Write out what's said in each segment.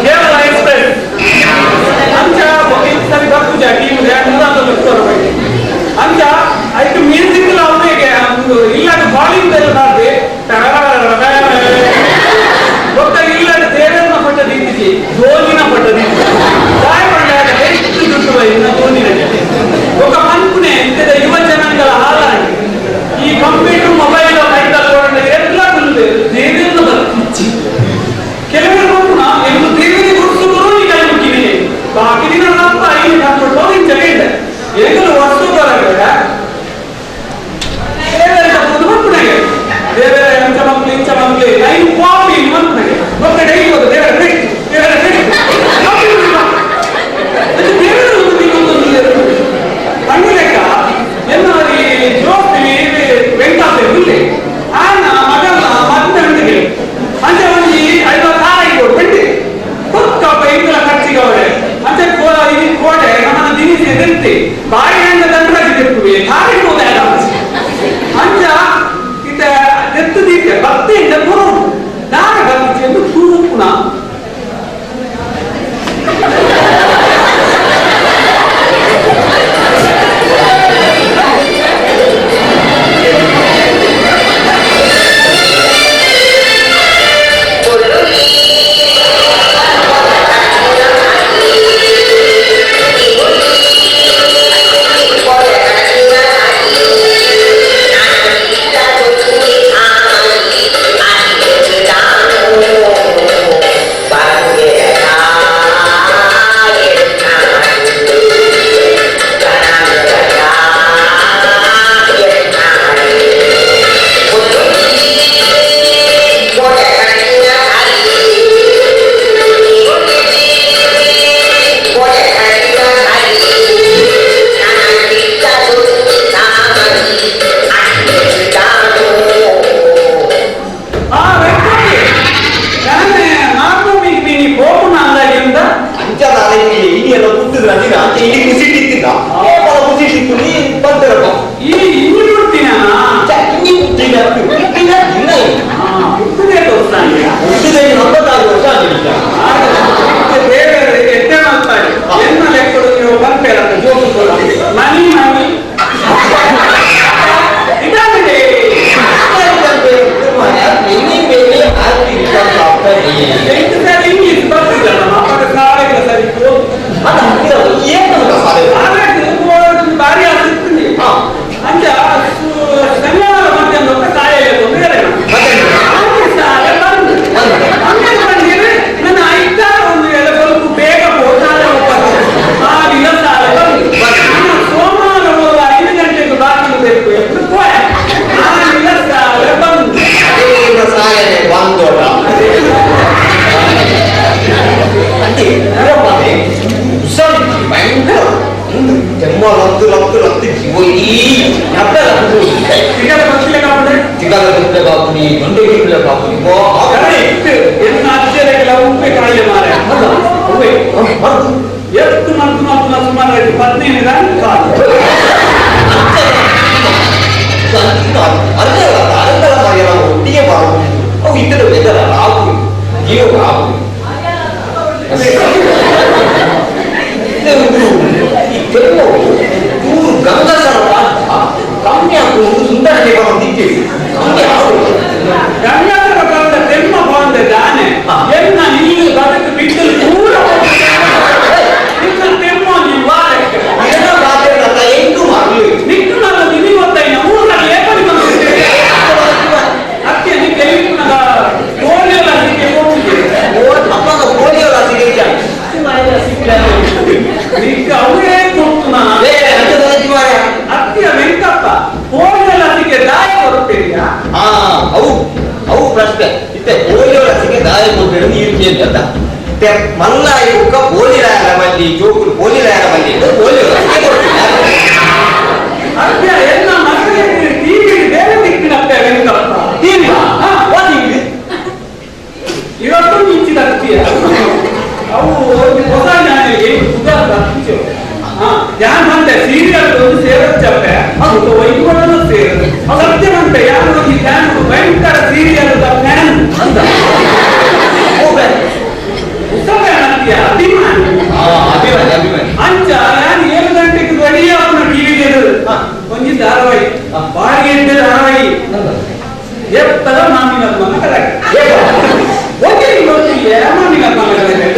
Kerala express. English ಬರ್ತಿಲ್ಲ ಅಪ್ಪಗ ಸಾಲೆಗಳ ಸರಿ ಬಾರಿ ಆಗ್ತಿತ್ತು ಅಂಚ ಶನಿವಾರ ಮಧ್ಯಾಹ್ನ ಸಾಯ ಸಾಲೆ ಬಂದು ಬಂದಿದ್ರೆ ನನ್ನ ಐದಾರು ಒಂದು ವೇಳೆ ಸ್ವಲ್ಪ ಬೇಗ ಹೋದಾಲೆ ಆಗಿಲ್ಲ ಸಾಲೆ ಬಂದು ಸೋಮವಾರ 5 ಗಂಟೆಗೆ ಬಾಗಿಲು ಬೇಕು ಎಂದು ಹೋಯ ಆಗಿಲ್ಲ ಸಾಲೆ ಬಂದು ಸಾಲೆ ಬಂದೋಟ ಭಯಂಕರ ತೆಮ್ಮ ಲತ್ತು ಲತ್ತು ಲತ್ತು ಎಷ್ಟು ಮಂತು ಮತ್ತು ಸುಮಾರು 15 ಒಟ್ಟಿಗೆ ಅವು ಇದ್ದದ ಆಗುದು ಜೀವ ಆಗುದು ಚೂರು ಗಂಗಸರ ಪಾತ್ರ ಕಮ್ಮಿ ಹಾಕುವುದು ಸುಂದರ ದಿಕ್ಕಿ ಕಮ್ಮಿ ಆಗುದು ಗಂಗಾಧರ ಬಂದ ತೆಮ್ಮ ಬಂದ ದಾನೆ ಎನ್ನ ಇಲ್ಲಿ ಬದುಕು ಬಿಟ್ಟು ಪೂರ ನಿನ್ನ ತೆಮ್ಮ ನೀವು ವಾರಕ್ಕೆ ಏನೋ ಬಾಧ್ಯತೆ ಎಂಟು ಮಾಡಲಿ ನಿಕ್ಕು ನನ್ನ ದಿನಿ ಗೊತ್ತಾಯಿನ ಊರಲ್ಲಿ ಏಪಡಿ ಬಂದಿದ್ದೇವೆ ಅತ್ತೆ ನೀ ಕೆಲವು ಪೋಲಿಯೋ ಲಸಿಕೆ ಹೋಗ್ತಿದ್ದೆ ಅಪ್ಪಗ ಪೋಲಿಯೋ ಲಸಿಕೆ ನಿಕ್ಕ ಅವರೇ ಕೊಟ್ಟು ನಾನು ಅತ್ತಿಯ ವೆಂಕಪ್ಪ ಪೋಲಿಯೋ ಲಸಿಕೆ ದಾಯ ಕೊಡ್ತೀರಿಯಾ ಹಾ ಅವು ಅವು ಪ್ರಶ್ನೆ ಇತ್ತೆ ಪೋಲಿಯೋ ಲಸಿಕೆ ದಾಯ ಕೊಡ್ಬೇಡ ನೀರು ಕೇಳಿ ಅಂತ ಇತ್ತೆ ಮಲ್ಲ ಇವುಕ ಪೋಲಿರಾಯರ ಬಲ್ಲಿ ಜೋಕುಲು ಪೋಲಿರಾಯರ ಬಲ್ಲಿ ಪೋಲಿಯೋ ಲಸಿಕೆ ಕೊಡ್ತೀನಿ ಅತ್ಯ ಎಲ್ಲ ಮಕ್ಕಳಿಗೆ ಟಿವಿ ಬೇರೆ ದಿಕ್ಕಿನತ್ತೆ ವೆಂಕಪ್ಪ ಟಿವಿ ಟಿವಿ ಇವತ್ತು ಮಿಂಚಿದ ಅತ್ತಿಯ ಅವು ಹೊಸ ಜ್ಞಾನಿಗೆ ಉದಾಹರಣೆ ಯಾನ್ ಬಂತೆ ಸೀರಿಯಲ್ ಒಂದು ಸೇರಚ್ಚಪ್ಪೆ ಅದು ವೈದ್ಯವನ್ನು ಸೇರದು ಸತ್ಯ ಬಂತೆ ಯಾರು ಒಂದು ಫ್ಯಾನ್ ಭಯಂಕರ ಸೀರಿಯಲ್ ಫ್ಯಾನ್ ಅಂತ ಹೊಸ ಫ್ಯಾನ್ ಅತ್ತಿಯ ಅಭಿಮಾನಿ ಅಭಿಮಾನಿ ಅಭಿಮಾನಿ ಅಂಚ ನಾನು 7 ಗಂಟೆಗೆ ರೆಡಿ ಅವನ ಟಿವಿಗೆ ಒಂಜಿ ಧಾರಾವಾಹಿ ಬಾಡಿಗೆ ಇದ್ದ ಧಾರಾವಾಹಿ ಎಪ್ಪದ ಮಾಮಿನ ಮನ ಕಲಾಕೆ ಒಂದೇ ಗೊತ್ತಿಲ್ಲ ಮಾಮಿನ ಮನ ಕಲಾಕೆ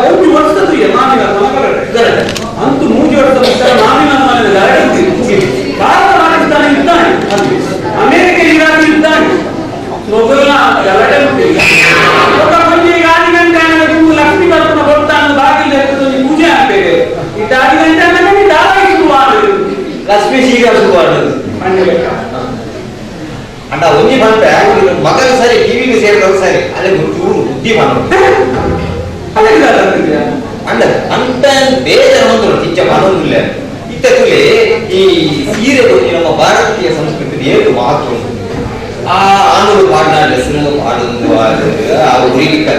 ಒಂದು ವರ್ಷದ್ದು ಮಾಮಿನ ಮನ ಕಲಾಕೆ ಅಂತೂ 3 ವರ್ಷದ ಮಾಮಿನ ಮನ ಗಲಾಟೆ ಭಾರತ ಪಾಕಿಸ್ತಾನ ಇದ್ದಾನೆ ಅಮೆರಿಕ ಇರಾಕ್ ಇದ್ದಾನೆ ಮೊದಲ ಗಲಾಟೆ ಮುಗಿಲ್ಲ ಈಗ 6 ಗಂಟೆ ಲಕ್ಷ್ಮೀ ಬರ್ತಾನ ಬರ್ತಾನ ಬಾಗಿಲು ಎತ್ತದಲ್ಲಿ ಪೂಜೆ ಆಗ್ತದೆ ಈ 6 ಗಂಟೆ ಆದ್ಮೇಲೆ ಧಾರಾವಾಹಿ ಶುರು ಆಗುದು ಲಕ್ಷ್ಮೀ ಸೀರಿಯಲ್ ಶುರು ಆಗುದು ಅಂಡ ಒಂಜಿ ಬಂತೆ ಮಗನ ಸರಿ ಟಿವಿಗೆ ಸೇರಿದವರು ಸರಿ ಅಲ್ಲಿ ಚೂರು ಬುದ್ಧಿ ಮಾಡೋದು ಅಂಡ ಅಂತ ಬೇಜಾರು ಒಂದು ಚಿಚ್ಚ ಮಾಡೋದಿಲ್ಲ ಇತ್ತಕುಲೆ ಈ ಸೀರೆ ಒಂಜಿ ನಮ್ಮ ಭಾರತೀಯ ಸಂಸ್ಕೃತಿ ಏಳು ಮಹತ್ವ ಉಂಟು ಆ ಆನೂರು ಪಾಡ್ನ ಡ್ರೆಸ್ ಪಾಡೊಂದು ಆ ಉರಿಲಿಕ್ಕೆ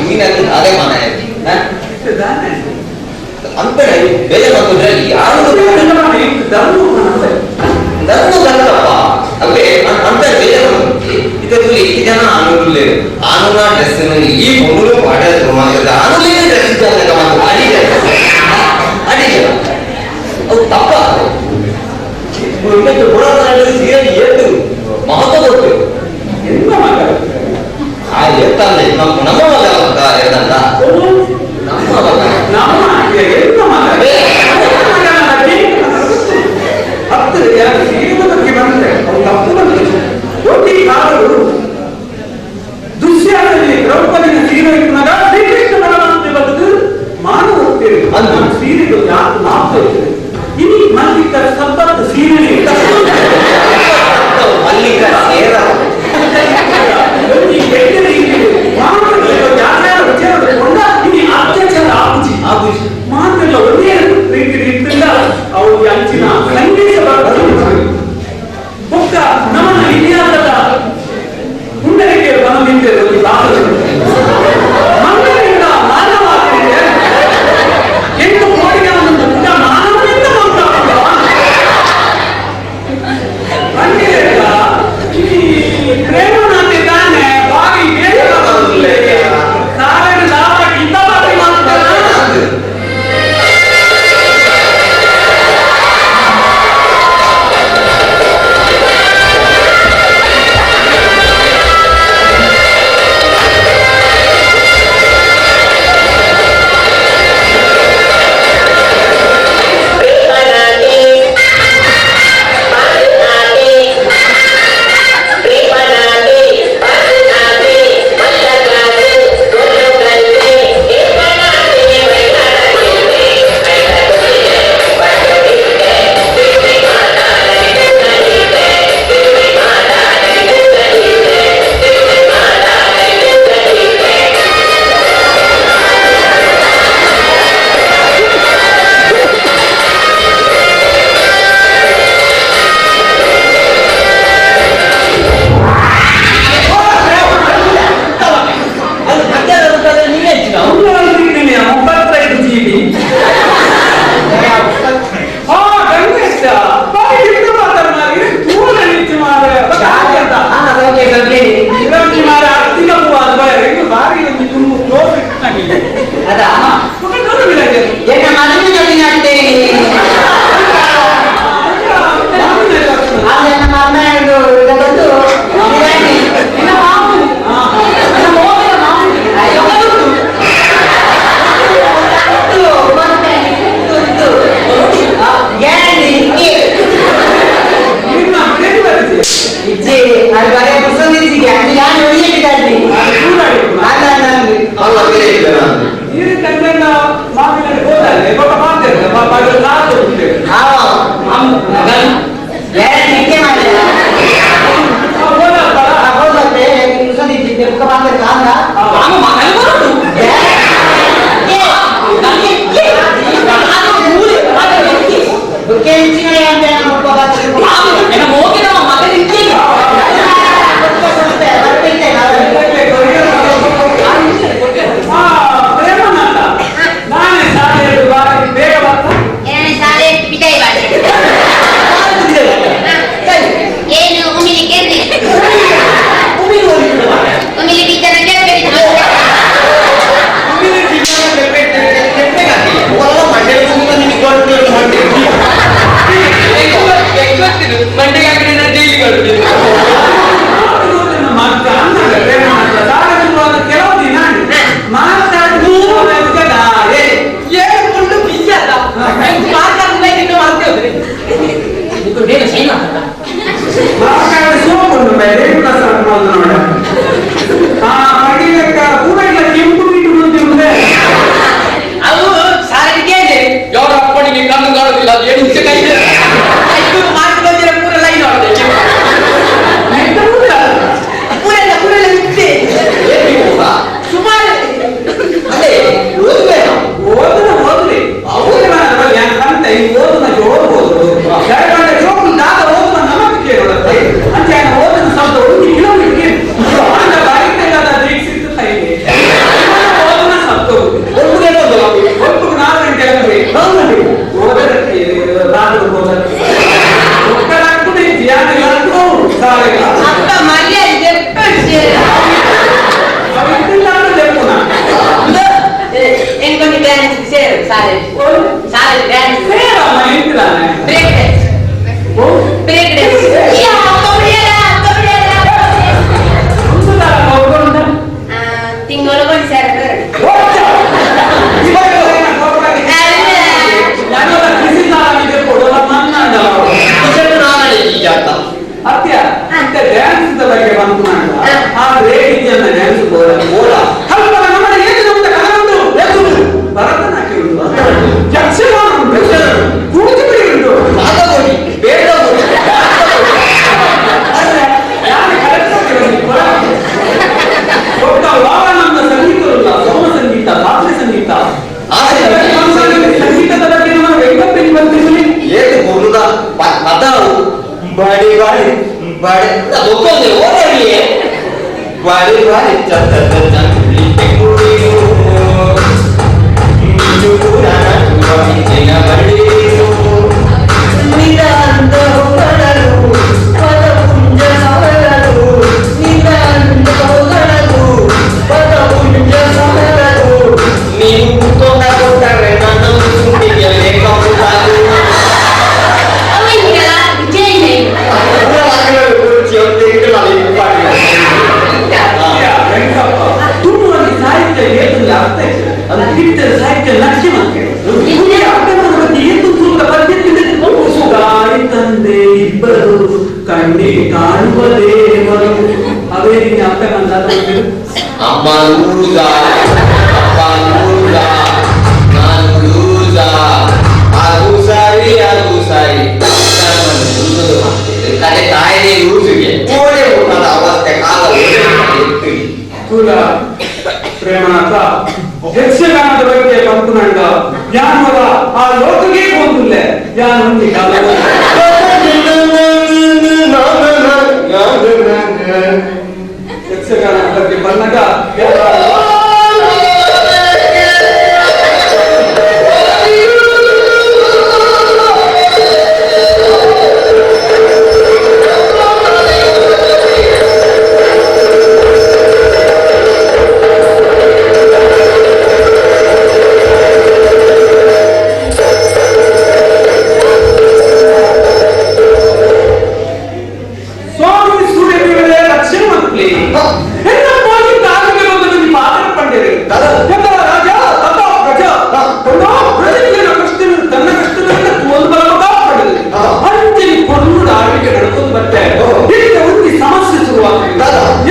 ಈಗಿನ ಅದೇ ಮಾನ ಅಂತ ಬೇಜಾರು ಬಂದ್ರೆ ಯಾರು ಧರ್ಮ ಗಲ್ಲಪ್ಪ ಅವೇ ಅಂತ ಬೇಜಾರು ಇದರಲ್ಲಿ ಈ ಜನ ಆನೂರುಲೇ ಆನುನ ಡ್ರೆಸ್ ಈ ಪೊಣ್ಣುಲು ಪಾಡೋದು ಆನುಲೇ ಡ್ರೆಸ್ ಇದ್ದಾಗ ಅಡಿಗೆ ಅಡಿಗೆ ಅವು ತಪ್ಪ ಸೀರೆ ಏಟು ಮಹತ್ವ ಕೊಟ್ಟು ಆ ಎತ್ತಲ್ಲ ನಮ್ಮ ನಮ್ಮ ಮಗ ಅಂತ ಎತ್ತಲ್ಲ ನಮ್ಮ ಮಗ ನಮ್ಮ ಹತ್ತು ಯಾರು ಸೀರೆ ಬಗ್ಗೆ ಬಂದ್ರೆ ಅವು ತಪ್ಪು ಬಂದ್ರೆ ಒಟ್ಟಿ ಕಾಲಗಳು ದುಶ್ಯಾಸನೆ ದ್ರೌಪದಿನ ಸೀರೆ ಇಟ್ಟನಾಗ ಶ್ರೀಕೃಷ್ಣ ಪರಮಾತ್ಮೆ ಬದುಕು ಮಾನವ ಹೋಗ್ತೇವೆ ಅಂದು. ಸೀರೆಗಳು ಯಾಕೆ ಮಾತು ಇನಿ ಮಲ್ಲಿಕ ಸಂಪತ್ತು ಸೀರೆ ಮಲ್ಲಿಕ ಸೇರ ಒಂದು ಕೆಟ್ಟ ರೀತಿಯಲ್ಲಿ ಮಾನವ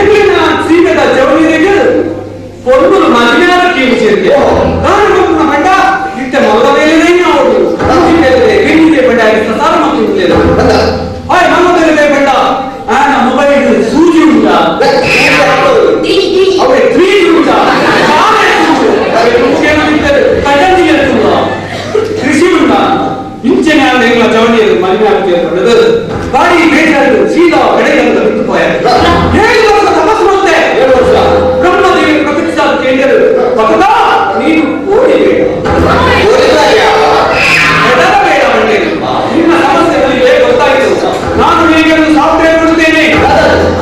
ಎಲ್ಲಿನ ಸೀಮೆದ ಜವನಿಗೆ ಪೊಣ್ಣು ಮದುವೆಯಾದ ಕೇಳಿ ನಾನು ಪಂಡ ಇತ್ತ ಮೊದಲ ಮೇಲೆ ಅವರು ಬೆನ್ನಿದೆ ಪಂಡ ಪ್ರಸಾರ ಮತ್ತು ಆಯ್ ನಮ್ಮ ಮೇಲೆ ಪಂಡ ಆನ ಮೊಬೈಲ್ ಸೂಜಿ ಉಂಟ ಅವೇ ತ್ರೀ ಉಂಟ ಕೃಷಿ ಉಂಟ ಇಂಚನೆ ಎಂಗ್ಲ ಜವನಿಯಲ್ಲಿ ಮದುವೆ ಆಗ್ತದೆ ಬಾರಿ ಬೇಜಾರು ಸೀದಾ ಬೆಳಗ್ಗೆ ಅಂತ ಬಿಟ್ಟು ಪೋಯ 7 ವರ್ಷ ತಪಸ್ಸು ಮತ್ತೆ 7 ವರ್ಷ ಬ್ರಹ್ಮದೇವಿ ಪ್ರತಿಷ್ಠಾ ಕೇಂದ್ರ ಭಗದ ನೀನು ಓಡಿಬೇಡ ಬೇಡ ಬಂಡೆ ನಿನ್ನ ಸಮಸ್ಯೆ ನನಗೆ ಗೊತ್ತಾಯಿತು. ನಾನು ನಿನಗೆ ಒಂದು ಸಾಫ್ಟ್ವೇರ್ ಕೊಡುತ್ತೇನೆ,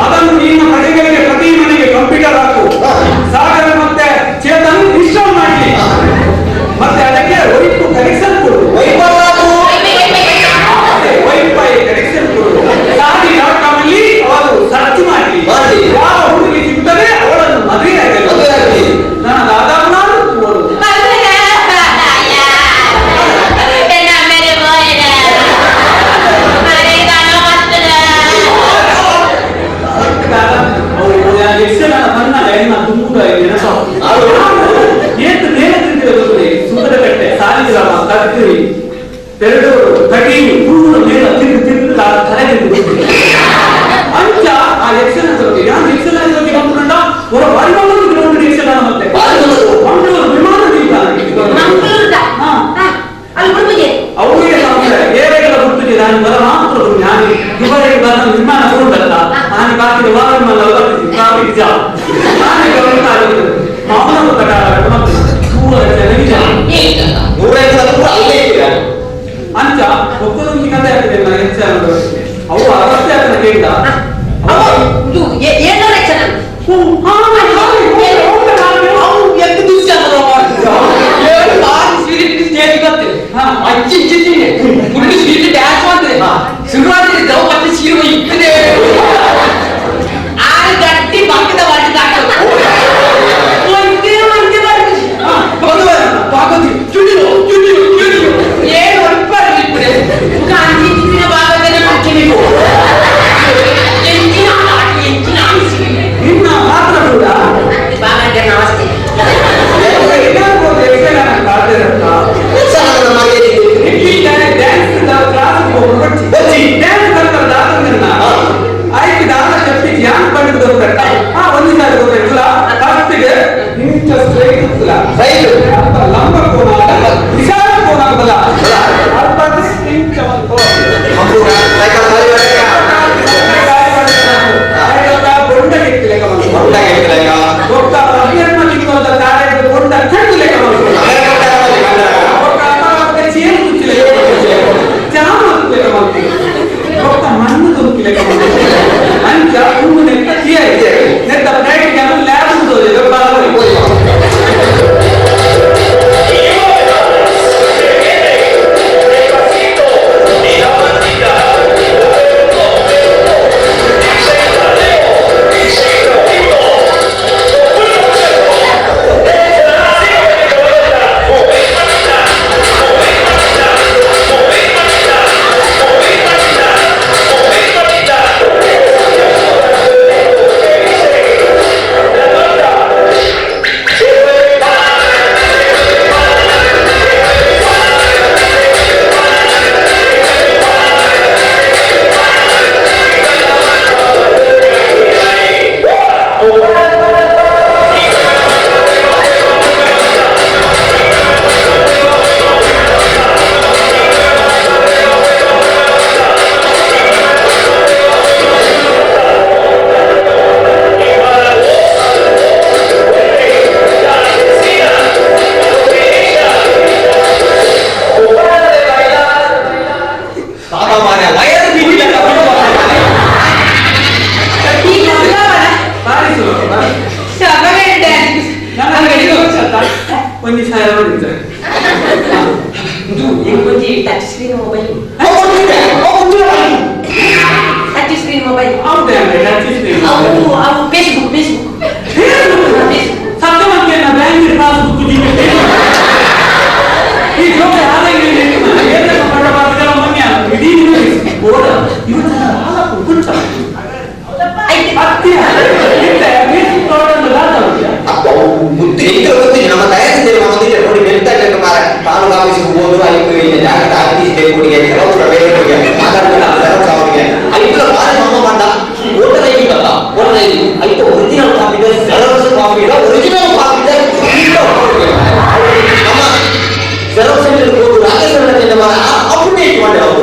ಅದನ್ನು ನಿನ್ನ ಮನೆಗಳಿಗೆ ಪ್ರತಿ ಮನೆಗೆ ಕಂಪ್ಯೂಟರ್ ಹಾಕು, ಸಾಗರ ಮತ್ತೆ ಚೇತನ್ ಇನ್ಸ್ಟಾಲ್ ಮಾಡಿ, ಮತ್ತೆ ಅದಕ್ಕೆ ವೈಫೈ ಕನೆಕ್ಷನ್ ಕೊಡು, ವೈಫೈ ಕನೆಕ್ಷನ್ ಕೊಡು, ಸಾರಿ.ಕಾಮ್ ಅಲ್ಲಿ ಅವರು ಸರ್ಚ್ ಮಾಡಿ ಯಾವ ಹುಡುಗಿ ಸಿಗ್ತದೆ ಅವಳನ್ನು ಮದುವೆ ಆಗಲಿ. ನನ್ನ ದಾದಾಪುನಾರು ಸುಂದರಕಟ್ಟೆ ಸಾಲಿಗ್ರಾಮ ಕತ್ರಿ ಪೆರಡೂರು ಕಟೀಲು ಪೂರ ಮೇಲ ತಿರುಗಿ ತಿರುಗಿ ತಲೆಗೆ ಅಂಚ ಆ ಯಕ್ಷಗಾನದಲ್ಲಿ ಯಾರು ಯಕ್ಷಗಾನದಲ್ಲಿ ಬಂದ್ಕೊಂಡ ಹೊರ ಬಾರಿ ಗ್ರೌಂಡ್ ಯಕ್ಷಗಾನ ಮತ್ತೆ ಮಂಗಳೂರು ವಿಮಾನ ಅವರಿಗೆ ಏರೆಗಳ ಗುರ್ತಿದೆ. ನಾನು ಬರ ಮಾತ್ರ ನಾನು ದುಬೈಗೆ ಬರ ವಿಮಾನ ಕೊಡುದಲ್ಲ, ನಾನು ಬಾಕಿ ವಾರ ವಿಮಾನ ಟ್ರಾಫಿಕ್ ಜಾಮ್ ನಾನು ಗಮನ ಮಾಮೂಲು ಮತ್ತೆ ಅಂಚ ಒಕ್ಕದೊಂದು ಕಥೆ ಆಗ್ತದೆ ಹೆಚ್ಚಾದ ಅವು ಅಗತ್ಯ ಆಗ್ತದೆ ಕೇಳಿದ ನಮ್ಮ ತಯಾರಿಸಿದ್ದೇವೆ ನೋಡಿ ಬೆಳ್ತಾ ಇದ್ದ ಮಾರ ತಾಲೂಕು ಆಫೀಸಿಗೆ ಹೋದ್ರು ಐದು ಜಾಗದ ಆಫೀಸ್ ಬೇಕು ಮಾತಾಡ್ತಾರೆ ಅವರಿಗೆ ಐದು ಬಾರಿ ಮಾಮ ಬಂದ voter I D ಬಂದ voter I D ಐದು ಒರಿಜಿನಲ್ ಕಾಪಿ ಇದೆ ಜೆರಾಕ್ಸ್ ಕಾಪಿ ಇಲ್ಲ ಒರಿಜಿನಲ್ ಕಾಪಿ ಇದೆ ನಮ್ಮ ಜೆರಾಕ್ಸ್ ಸೆಂಟರ್ ಹೋದ್ರು ರಾಜೇಶ್ವರ ಮಾರ ಅಪ್ಡೇಟ್ ಮಾಡಿ ಅವರು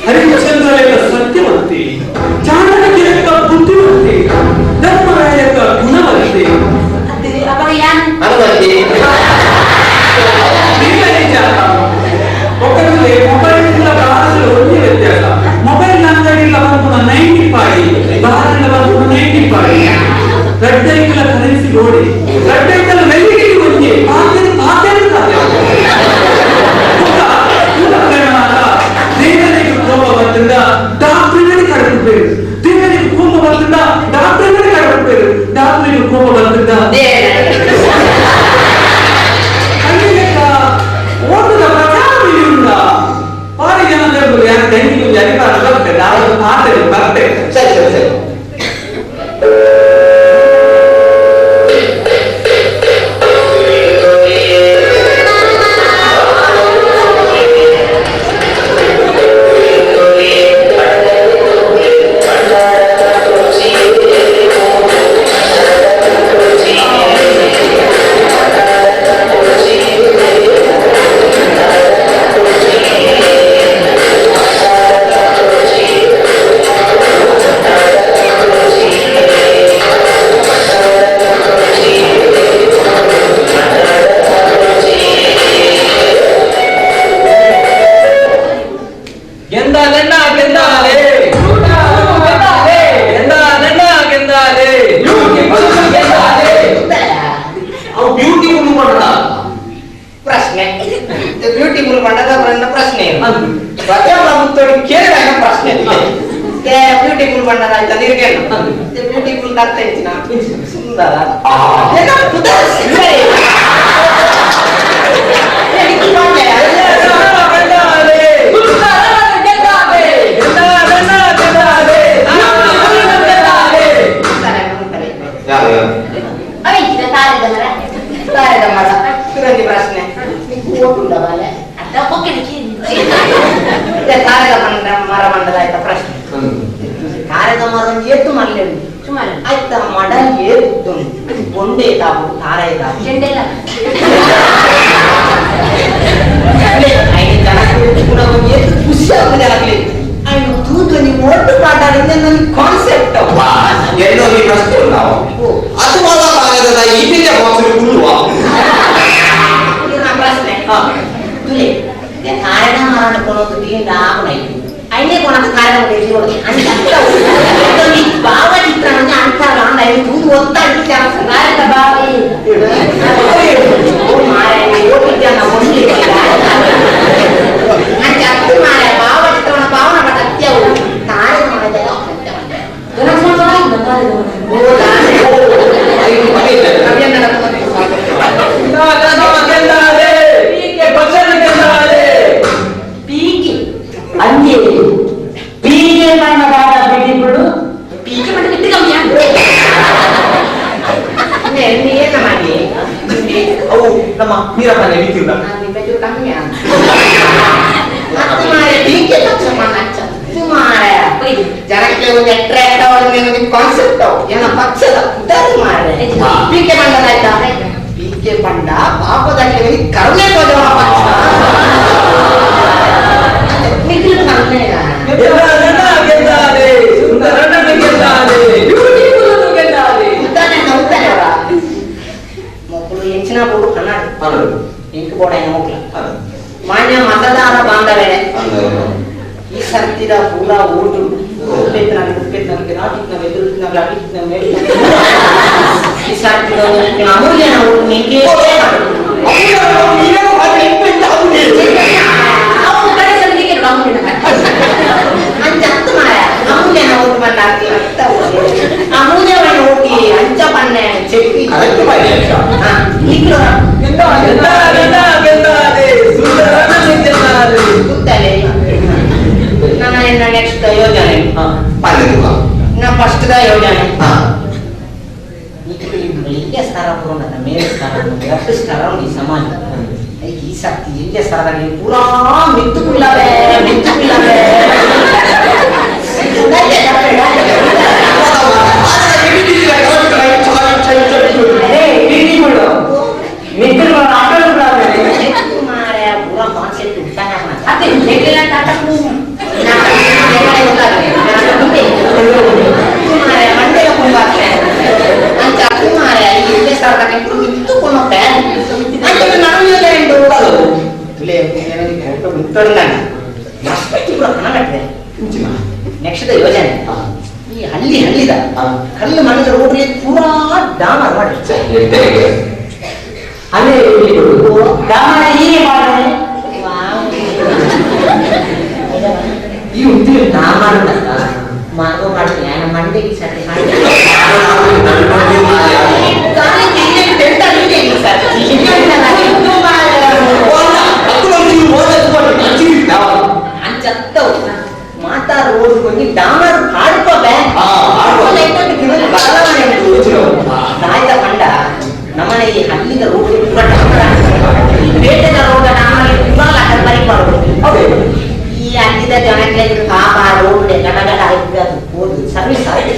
ಹರಿಶ್ಚಂದ್ರಲೇಖ ಸತ್ಯವಂತಿ, ಚಾಣಕ್ಯರೇಖ ಬುದ್ಧಿವಂತಿ, ಧರ್ಮರಾಯಕ ಗುಣವಂತಿ. ಮೊಬೈಲ್ ಮೊಬೈಲ್ ಅಂಗಡಿಲ್ಲ ಬಂದು 95, ಬಾರಿಲ್ಲ ಬಂದು 95. ರಡ್ಡೈಕಲ ಕರೆನ್ಸಿ ನೋಡಿ, ರಡ್ಡೈಕಲ ವೆಲ್ಲಿಗೆ ಒಂಜಿ ಪಾತೆರ್ ಪಾತೆರ್ ದೇವರಿಗೆ ಕೋಪ ಬಂದಿಂದ ಡಾಕ್ಟರ್ಗಳಿಗೆ ಕಡಪೇರು, ದೇವರಿಗೆ ಕೋಪ ಬಂದಿಂದ ಡಾಕ್ಟರ್ಗಳಿಗೆ ಕಡಪೇರು, ಡಾಕ್ಟರಿಗೆ ಕೋಪ ಬಂದಿಂದ ಓಟದ ಪ್ರಚಾರ ಬಾರಿ ಜನ ಯಾರು ಡೆಂಗಿ ಅಧಿಕಾರ ಬರ್ತದೆ, ನಾವು ಮಾತೇವೆ ಬರ್ತೇವೆ. ಸರಿ ಸರಿ ಸರಿ. ಬ್ಯೂಟಿಫುಲ್ ಬಣ್ಣದ ಪ್ರಶ್ನೆ ಕೇಳಿದಾಗ ಪ್ರಶ್ನೆ ಬ್ಯೂಟಿಫುಲ್ ಬಣ್ಣದ ಆಯ್ತಾ ನೀರ್ಗೇನು ಬ್ಯೂಟಿಫುಲ್ ಅರ್ಥ ಹೆಚ್ಚಿನ ಸುಂದರ ಪ್ರಶ್ನೆ ಮರ ಮಂಡದ ಆಯ್ತಾ ಪ್ರಶ್ನೆ ತಾರೆದ ಮರ ಏತು ಮಲ್ಲೆ ಆಯ್ತಾ ಮಡಲ್ ಏತು ಬೊಂಡೆ ತಾವು ತಾರ ತಾವು ಏತು ಖುಷಿ ಆಗುದು ಆಗ್ಲಿ ఆయన ತೂತು ನೀವು ಒಟ್ಟು ಪಾಠ ನನ್ನ ಕಾನ್ಸೆಪ್ಟ್ ಎಲ್ಲೋ ಈ ಪ್ರಶ್ನೆ ನಾವು ಅದು ಮಾತ್ರ ಕಾಗದದ ಈ ಬಿದ್ದ ಬಾಕ್ಸ್ ಕುಳ್ಳುವ ಪ್ರಶ್ನೆ ತುಲೆ ತಾರೆದ ಮರಣ ಕೊನೊಂದು ದೀಂಡ ಆಗುನೈ ಐನೇ ಕೊನಕ ತಾರೆದ ಬೇಸಿ ಕೊಡು ಅಂತ ಭಾವಚಿತ್ರ ಅಂತ ರಾಂಡ ಐದು ತೂದು ಒತ್ತಾಡಿ ತಾರೆದ ಬಾವಿ ಭಾವಚಿತ್ರವನ್ನ ಭಾವನ ಪಟ್ಟ ಅತ್ಯವು ತಾರೆದ ಮರದ ಬಣ್ಣದಾದ ಬಿಡಿಬಿಡು ಪೀಕೆ ಮಂಡ ಬಿಟ್ಟು ಕಮ್ಮಿ ಏನ ಮಾಡಿ ಅವು ನಮ್ಮ ವೀರಪ್ಪನ ನಿಂತಿಲ್ಲ ಕಮ್ಮಿ ಜನಕ್ಕೆ ಒಂದು ಅಟ್ರಾಕ್ಟ್ ಆವೊಂದು ಕಾನ್ಸೆಪ್ಟ್ ಏನ ಪಕ್ಷದ ಉದಾರ ಮಾರೆ ಪೀಕೆ ಬಂಡದಾಯ್ತಾ ಪೀಕೆ ಬಂಡ ಪಾಪದಲ್ಲಿ ಕರುಣೆ ತೋಜವ ಪಕ್ಷ ನಿಖಿಲ್ ಕರುಣೆ ಗೆದ್ದಾನೆ ಸುಂದರನ ಗೆದ್ದಾನೆ ಬ್ಯೂಟಿಫುಲ್ ಗೆದ್ದಾನೆ ಉದ್ದಾನೆ ಉದ್ದಾನೆ ಅವರ ಮಕ್ಕಳು ಎಂಚಿನ ಬೋಡು ಕನ್ನಡ ಇಂಕ್ ಬೋರ್ಡ್ అయిన ಮಕ್ಕಳು ಮಾನ್ಯ ಮತದಾರ ಬಾಂಧವರೇ ಈ ಸರ್ತಿದ ಪೂರಾ ಓಟು ಈ ಸರ್ತಿದ ಅಮೂಲ್ಯನ ಓಟು ನಿಂಗೆ ಅಂಚತ್ತು ಮಾರ ಅಮೂಲ್ಯನ ಓಟು ಬಂದ ಅಮೂಲ್ಯమైన ಓಟಿ ಅಂಚ ಪನ್ನೆ చెప్పి ನನ್ನ ನೆಕ್ಸ್ಟ್ ಯೋಜನೆ ನಾ ಫಸ್ಟ್ the ಯೋಜನೆ ಎಲ್ಲಿ ಸ್ಥಾನ ಪೂರ್ಣ ಮೇಲೆ ಸ್ಥಾನ ಎರಡು ಸ್ಥಾನ ಈ ಸಮಾಜ ಈ ಸರ್ತಿ ಎಲ್ಲಿ ಸ್ಥಾನದಲ್ಲಿ ಪೂರಾ ಮಿತ್ತುಕುಳ್ಳವೇ ಮಿತ್ತುಕುಳ್ಳವೇ ಪೂರಾ ಕಾನ್ಸೆಪ್ಟ್ ಅದೇ ನೆಕ್ಸ್ಟ್ ಯೋಜನೆ ಈ ಹಳ್ಳಿ ಹಳ್ಳಿದ ಕಲ್ಲು ಮಣ್ಣದ ರೋಡ್ ಪೂರಾ ಡಾಮರ್ ಮಾಡಿ ಅಲ್ಲೇ ಡಾಮರ್ ಹೀಗೆ ಮಾಡೋಣ ಈ ಉದ್ದಿನ ಡಾಮರ್ ಮಾರ್ಗೋ ಮಾಡ್ತೀನಿ ನನ್ನ ಮಂಡೆಗೆ ಸರಿ ಮಾಡಿ ಮಾತಾ ರೋಡ್ కొని ಡಾಮರ್ ಹಾಡ್ಕೋಬೆ ಬದಲಾವಣೆ ತಾಯ್ದ ಕಂಡ ನಮ್ಮನೆ ಈ ಹಳ್ಳಿದ ರೋಡ್ ಪೂರ ಡಾಮರ್ ಈ ಪೇಟೆದ ರೋಡ್ ಡಾಮರ್ ಪೂರ ಲಾಕರ್ ಬರಿ ಮಾಡೋದು ಈ ಹಳ್ಳಿದ ಜನಕ್ಕೆ ಪಾಪ ರೋಡ್ ಗಡ ಗಡ ಆಯ್ತು ಅದು ಹೋದು ಸರ್ವಿಸ್ ಆಯ್ತು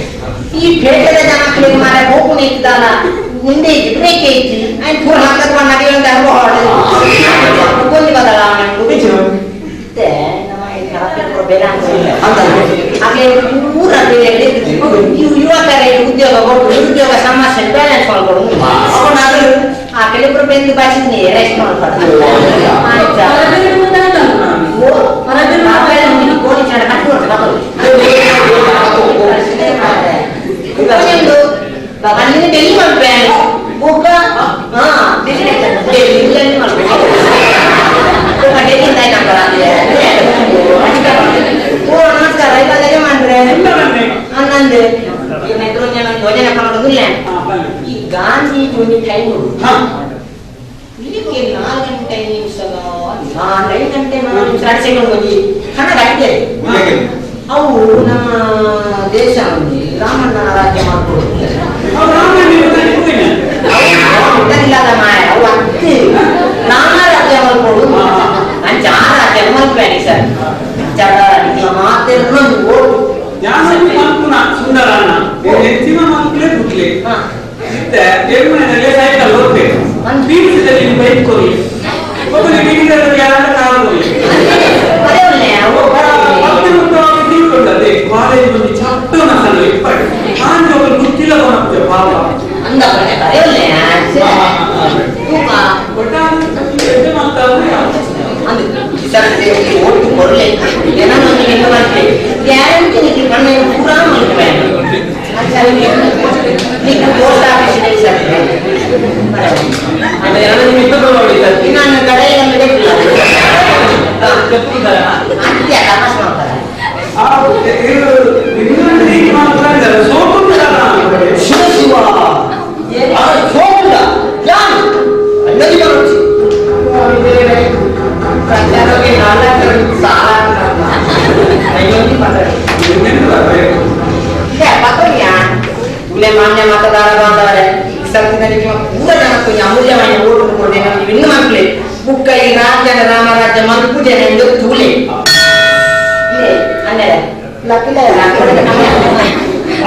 ಈ ಪೇಟೆದ ಜನಕ್ಕೆ ಮಾರ ಹೋಗು ನಿಂತಾನ ಮುಂದೆ ಬ್ರೇಕ್ ಐತಿ ఆయన ಪೂರ ಹಾಕದ್ ನಡೆಯುವಂತ ಅನುಭವ కొని ಬದಲಾವಣೆ ಮತ್ತೆ ನಮ್ಮ ಬೇರೆ ಹಾಗೆ ಪೂರ ಯುವಕರ ಉದ್ಯೋಗ ಕೊಟ್ಟು ನಿರುದ್ಯೋಗ ಸಮಸ್ಯೆ ಬ್ಯಾಲೆನ್ಸ್ ಮಾಡ್ಕೊಡು ಆ ಕೆಲವೊಬ್ರು ಬೆಂದು ಬಾಚಿದ್ನಿ ರೆಸ್ಟ್ ಮಾಡ್ಕೊಡು ಆಯ್ತಾ ಕೋಳಿ ಚಾಡ ಅಲ್ಲಿ ಡೆಲ್ಲಿ ಮಾಡ್ಬೇ ಬೊಕ್ಕ ಹಾ ಡೆಲ್ಲಿ ಮಾಡ್ಬೇಕು ಓ ನಮಸ್ಕಾರ ಇವಾಗ ಮಾಡ್ರೆ ಅನ್ನಂದು ಯೋಜನೆ ಮಾಡೋದಿಲ್ಲ ಈ ಗಾಂಧಿ ಒಂದು ಟೈಮ್ ಇಲ್ಲಿಗೆ 4 ಗಂಟೆ 5 ನಿಮಿಷ 5 ಗಂಟೆ 4 ನಿಮಿಷ 2 ಸೆಕೆಂಡ್ ಹೋಗಿ ಕನ್ನಡ ಅಡಿಗೆ ಅವು ನಮ್ಮ ದೇಶ ರಾಮಣ್ಣನ ರಾಜ್ಯ ಮಾಡ್ಕೊಡುತ್ತಿಲ್ಲ ಮಾಯ ಅವು ಅತ್ತಿ ರಾಮ ರಾಜ್ಯ ಮಾಡ್ಕೊಡು ಅಂಚ ಆ ರಾಜ್ಯ ಮಲ್ಪೇನಿ ಸರ್ ಮಾತೆಲ್ಲ ಓಡು ಸುಂದರಣ್ಣ ಹೆಚ್ಚಿನ ಮಕ್ಕಳೇ ಹುಟ್ಲಿ ಇತ್ತೆ ದೇವಮನೆಯಲ್ಲಿ ಸೈಕಲ್ ಹೋಗ್ಬೇಕು ಬೀದಿಸಿದಲ್ಲಿ ಬೈಕ್ ಕೊರ್ಲಿ ಒಬ್ಬರಿಗೆ ಬೀದಿದಲ್ಲಿ ಯಾರು ಕಾರ್ ಕೊರ್ಲಿ ತಿಳ್ಕೊಂಡದೆ ಕಾಲೇಜ್ ಒಂದು ಚಟ್ಟ ನಸಲು ಇಪ್ಪಡಿ ಆಂಜೆ ಒಬ್ಬರು ಗೊತ್ತಿಲ್ಲ ಕೊನಪ್ಪೆ ಪಾಪ ಅಂದ ಓಟು ಕೊರ್ಲೆ ಗ್ಯಾರಂಟಿ ನಿಕ್ಕೆ ಕಣ್ಣು ಪೂರಾ ಮಲ್ಪೆ ನಿಕ್ಕೆ ಪೋಸ್ಟ್ ಆಫೀಸ್ ಇದೆ ಸರ್ ನಾನು ಕಡೆಯಲ್ಲಿ ಅಂತ್ಯ ತಮಾಷೆ ಮಾಡ್ತಾರೆ ಶಿವ ಶಿವ ಸೋಮುಂಡ ಯಾರು ಅಣ್ಣಗೆ ಬರೋಚಿ ಪ್ರಚಾರಕ್ಕೆ ನಾಲ್ಕು ಸಾಲ ಮಾನ್ಯ ಮತದಾರ ಬಾಂಧವರೇ, ಈ ಸರ್ತಿನ ನಿಮ್ಮ ಪೂರ ಜನಕ್ಕೆ ಅಮೂಲ್ಯమైన ಓಟು ಕೊಡ್ದೆ ನಮಗೆ ಇನ್ನು ಮಕ್ಕಳೇ ಬುಕ್ಕ ಈ ರಾಜ್ಯದ ರಾಮರಾಜ್ಯ ಮಲ್ಪುಜನೆ ಎಂದು ತೂಲೆ ಅನ್ನೆರೆ ಲಕ್ಕಿಲ್ಲ.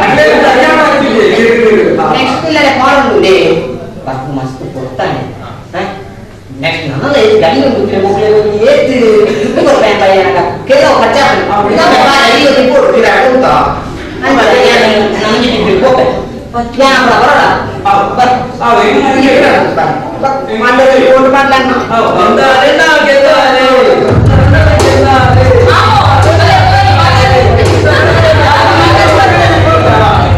ಅಲ್ಲೇ ತಯಾರು ಆಗ್ತಿದೆ. ನೆಕ್ಸ್ಟ್ ಇಲ್ಲರೆ ಕಾಲ್ ಉಂಡೆ ಬಸ್ ಮಸ್ತ್ ಕೊಡ್ತಾನೆ. ನೆಕ್ಸ್ಟ್ ನನ್ನಲ್ಲ ಗಡಿ ಉಂಟು ಮಕ್ಕಳು ಏತ್ ದುಡ್ಡು ಕೊಡ್ತಾನೆ ಪಯ್ಯನಕ ಕೆಲವು ಖರ್ಚಾಗ್ತದೆ. ಐದು ರಿಪೋರ್ಟ್ ಉಂಟಾ ನಮಗೆ ಹೋಗ್ಬೇಕು ಬರೋಣ. ಬಂದಾರೆ ನಾ ಗೆದ್ದಾರೆ, ಗೆದ್ದಾರೆ.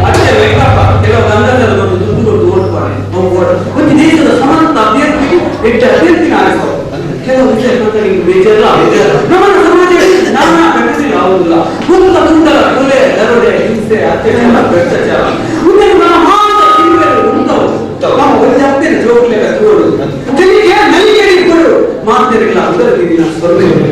ಅಷ್ಟೇ ವೆಂಕಪ್ಪ, ಕೆಲವು ಗಂಧದ ಒಂದು ದುಡ್ಡು ಕೊಟ್ಟು ಓಟ್ ಮಾಡಿ ಅವ್ನು ಓಟ್ ಒಂದು ದೇಶದ ಸಮರ್ಥ ಅಭ್ಯರ್ಥಿಗೆ ಹೆಚ್ಚು ಅಭ್ಯರ್ಥಿನ ಆರಿಸೋ ಕೆಲವು ವಿಷಯ ನಿಮಗೆ ಬೇಜಾರ. ನಮ್ಮ ಸಮಾಜದಲ್ಲಿ ನಾನಾ ಘಟನೆ ಯಾವುದಿಲ್ಲ. ಕುಂತ ಕುಂತಲ ಕೊಲೆ, ದರೋಡೆ, ಹಿಂಸೆ, ಅತ್ಯಾಚಾರ, ಭ್ರಷ್ಟಾಚಾರ ಉಂಟು. ನಮ್ಮ ಮಾತ ತಿಂಗಳು ಉಂಟವು. ನಮ್ಮ ಒಂದು ಅತ್ತೇನೆ ಜೋಕ್ಲೆಗ ತೋಡು ತೆಲಿಗೆ ನಲಿಗೆ ಕೊಡು ಮಾತಿರಲಿಲ್ಲ. ಅದರಲ್ಲಿ ನಿನ್ನ ಸೊನ್ನೆ.